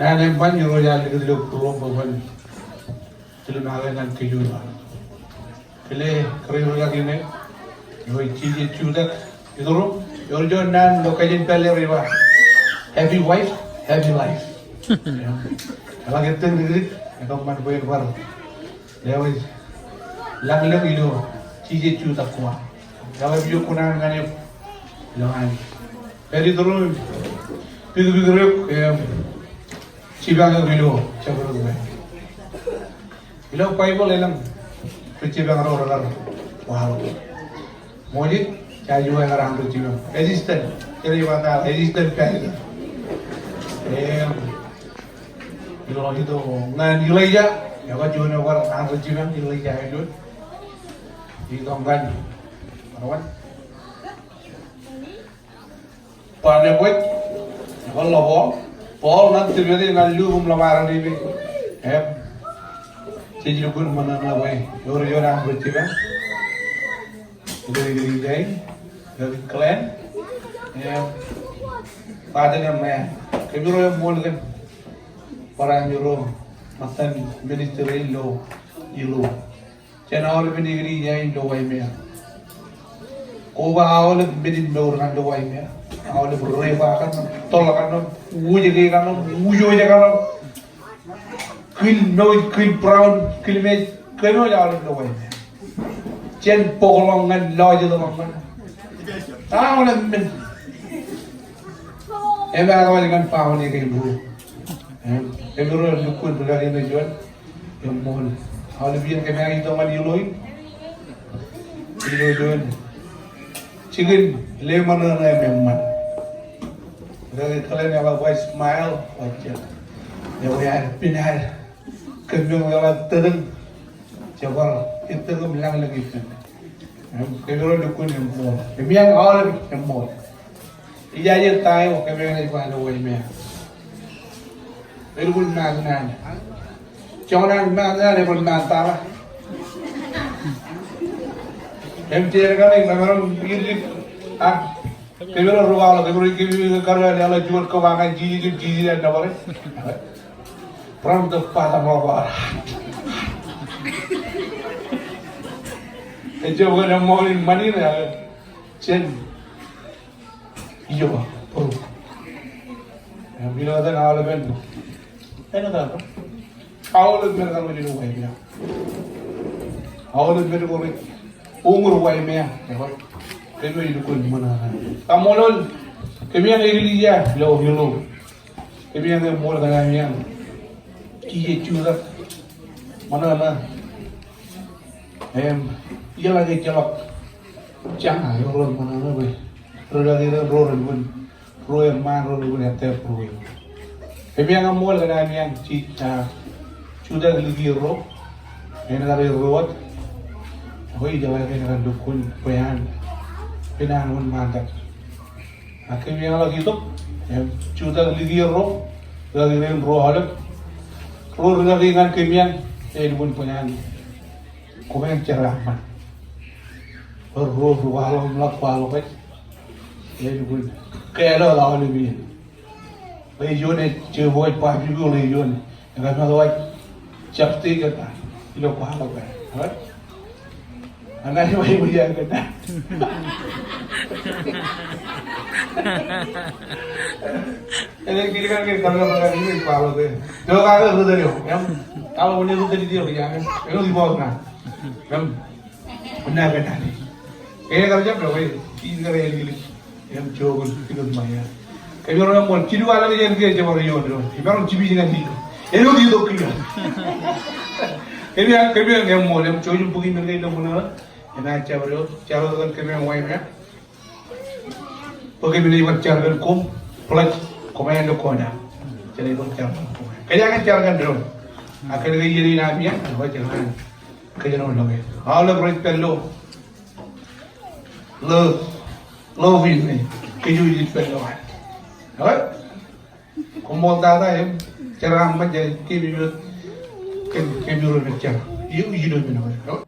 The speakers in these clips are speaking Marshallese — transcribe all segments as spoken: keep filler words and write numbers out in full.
Naan eṃṃan, Irooj ear likūt ilo būruōṃ bwe kwōn tilmake ñan kōj eo. Kile kōrā eo ḷọk ine, eo ej J J Jutak, iturūṃ, ewōr juon naan ilo kajin pālle rej ba, happy wife, happy life. Eḷak ettōr dikdik, ekōṃṃan bwe en bar lewōj lañlōñ ilo J J Jutak ko an. Eḷap ijo kuṇaan ñan eok ilowaan. Pād iturūṃ, pukpukreok im jipañ eok ilo jabdewōt wāween. Ilo Baibōḷ elōñ ri jipañ ro rekar waḷọk. Moses, Joshua ekar an ri jipañ. Assistant, ej ba ta assistant pastor. Im ilo itok ñan Elijah, eo ekar juon eo ekar an ri jipañ, Elijah eo juon. Itok ñan, bar wōt. Barnabas, bar ḷọk Paul, Paul ñan Timote ñan Luk im ḷōṃaro Lipet. Im jej lukkuun ṃōṇōṇō bwe ewōr juon an ri jipañ. Ilo ikijjien, ilo Glenn, im Barton im Matt. Kōmro eṃṃool kōn barāinwōt ro ṃōttan ministry ilo Iloe. Jān aolepen ikijjien ilo Waimea. Koba aolep men in mour ñan ilo Waimea. Aolep repa kaṇ, tōḷ kaṇ, wōjke kaṇ, wūjooj kaṇ. Kil mour, kil brown, kil mej, kōmwōj aolep ilo Waimea. Jān bōkḷọk ñan lọjet ḷọk ñan aolep men. Im ear waj ñan baone kein ruo. Im kōmro lukkuun ri-kajin eo juon. Eṃṃool. Aolep iien kōm itok ñan Iloe in, ilo juon Jikin leṃōṇōṇō im eṃṃan. Rej kōḷḷān eḷap bar smile, bar jab. Ewōr ad pin ad. Kōmmeañ eḷap tōtōñ. Jebar ittōñ im lañlōñ ippān. Im kōmro lukkuun im ṃool. Kōmmeañ aolep im ṃool. Ijaje ta eo kōmmeañ ej ba lo Waimea. Elukkuun maat naan. Joñan maat naan, eban maat tata. Im jerbal in kōmro illit ak kōmro ri waḷọk, kōmro, kōmro karuwainene ḷọk juon kōba ñan Jisōs im Jisōs ej nōbar. From the bottom of our heart. Ejjab kōn eṃṃan in ṃani, jen ijo bōro. Im ilo etan aolepen, etan aolepen men kaṇ ilo Waimea. Aolep men ko rej uññūr Waimea. Ewōr kōmmeañ lukkuun ṃōṇōṇō. Kaṃṃoolol kōmmeañ eklejia ilo Hilo. Kōmmeañ eṃṃool kōn ameañ. Kiiō jutak ṃōṇōṇō. Im ijeḷā ke ejjeḷọk jaña eo ren ṃōṇōṇō bwe rej lale ro rej lukkuun ruo eṃṃaan, ro rej lukkuun ettā ruo. Kōmmeañ eṃṃool kōn ameañ jej, ah, jutak likierro. Enaaj ruo wōt. Ak ijeḷā ke en kar lukkuun bwe an pād ilo ṃaantak. Ak kōmmeañ ḷọk itok im jutak likierro, rikaki rein ruo aolep. Ro rikaki ñan kōmmeañ, elukkuun bwe an koṃeañ jeraaṃṃan. Ro ri kwaḷọk im ḷak kwaḷọk ej, elukkuun kāālōt aolep iien. Ḷe juon ej jebwāj barbecue, ḷe juon ej kōmeañ waj jab te kōn ta ilo kwaḷọk ej. Right? Enaaj waj waj kōn ta. Enaaj kile kake kōmeañ waj kwaḷọk ej. Eo kake ri tōl eo. Im, kake ri tōl eo. Im, eo iboos na. Im, Im kar jab eo, ij kar ālikin im jook in, im ṃae. Kōmro eṃṃool, jilu alen jān ke jab bar ioon doon. Im bar jibij ñan ilo. Ālikin itok kiiō. Kōmro, kōmro eṃṃool, im jouj im bōki men kein ilo ṃōṇōṇō. Im ejjab eo, jar wōt kōn kōmro Waimea. Bwe kōmro ej bar jar kōn koṃ, plus koṃ ilo kona. Jenaaj bar jar kōn koṃ. Kōjeañ jar kōn doon. Ak kōn ke iien in ameañ, ak kōjeañ. Kōjeañ ḷọk e. Aolep rej pād ilo, ilo, ilo wiin ṇe. Kōj ej pād ilo ad. All right? Koṃṃool tata im jeraaṃṃan, jej keememej wōt kōn, kōmro rej jar. Ilo, ilo men eo. All right?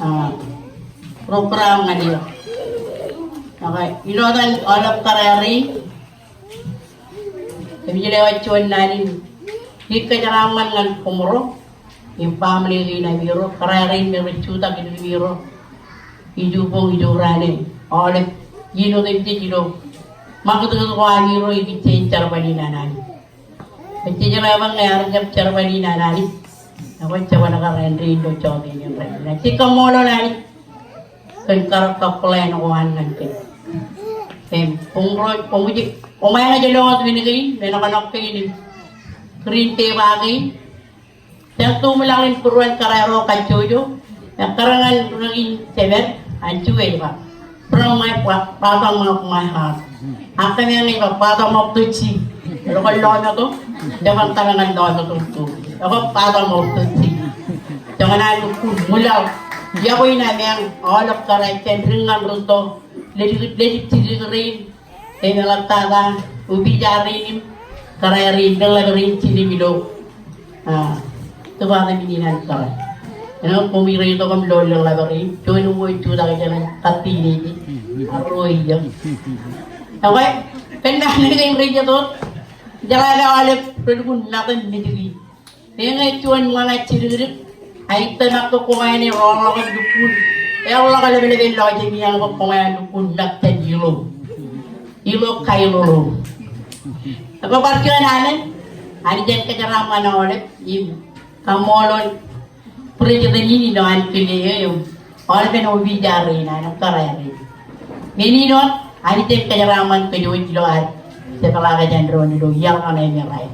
Ah, program ñan eō. Okay, ilo etan aolep kōrā rein, kōmij lewōj juon naan in kōjeraaṃṃan ñan kōmro. im baaṃle kein amiro, kōrā rein me rej jutak ilo amiro. Iju boñ, iju raan e, aolep iien otemjej ilo ṃakūtkūt ko amiro ikijjeen jerbal in an Anij. Ejjeḷọk bwe ñe ear jab jerbal in an Anij, ekwe jeban kar āindein ilo jota in rainin. Ij kaṃṃoolol Anij kōn karōk kab plan ko an ñan kōm. Im, boñ ro, boñ ej, boñ eo ej lọñọt men kein, men kōṇaan kein im Green Bay ba kein. Jen tuṃḷọk in būruon kōrā ro kajjojo. Ekkar ñan ri-jemed, an juon ej ba, "From my bo-, bottom of my heart." Ak kōmeañ ej ba, "Bottom of the sea." Ro kar lọmeto, jeban kar ñan lọmeto to. Ekwe bottom of the sea. Joñan an lukkuun ṃwilaḷ. Iọkwe in ameañ, aolep kōrā jān ri ñan rūtto, ledik, ledik jidik rein, im eḷaptata opija rein im kōrā rein, leḷḷap rein jinen ilo, ah, department in an kōrā. Āinwōt koṃ ij reitok im lo leḷḷap rein, juon uwe jutak jān an katineje, arro ijjab. Ekwe, kōn naan kein rej itok, jeḷā ke aolep relukkuun ṇa im nejiki. Meñe juon ṃōñā jidikdik, ak ij tōmak ke koṃ āinwōt roñḷọk im lukkuun, eḷḷọk ḷapḷap in lọjemjeañ bwe koṃ āinwōt lukkuun ṇak jān ilo. Ilo kailolo. Ekwe bar juon alen, Anij en kōjeraaṃṃan aolep, im kaṃṃoolol President in ilo an kile eo, im aolepen opija rein, an kōrā rein. Men in wōt, Anij en kōjeraaṃṃan kōj wōj ilo ad jepḷaak jān doon ilo iar ñan emaroñ.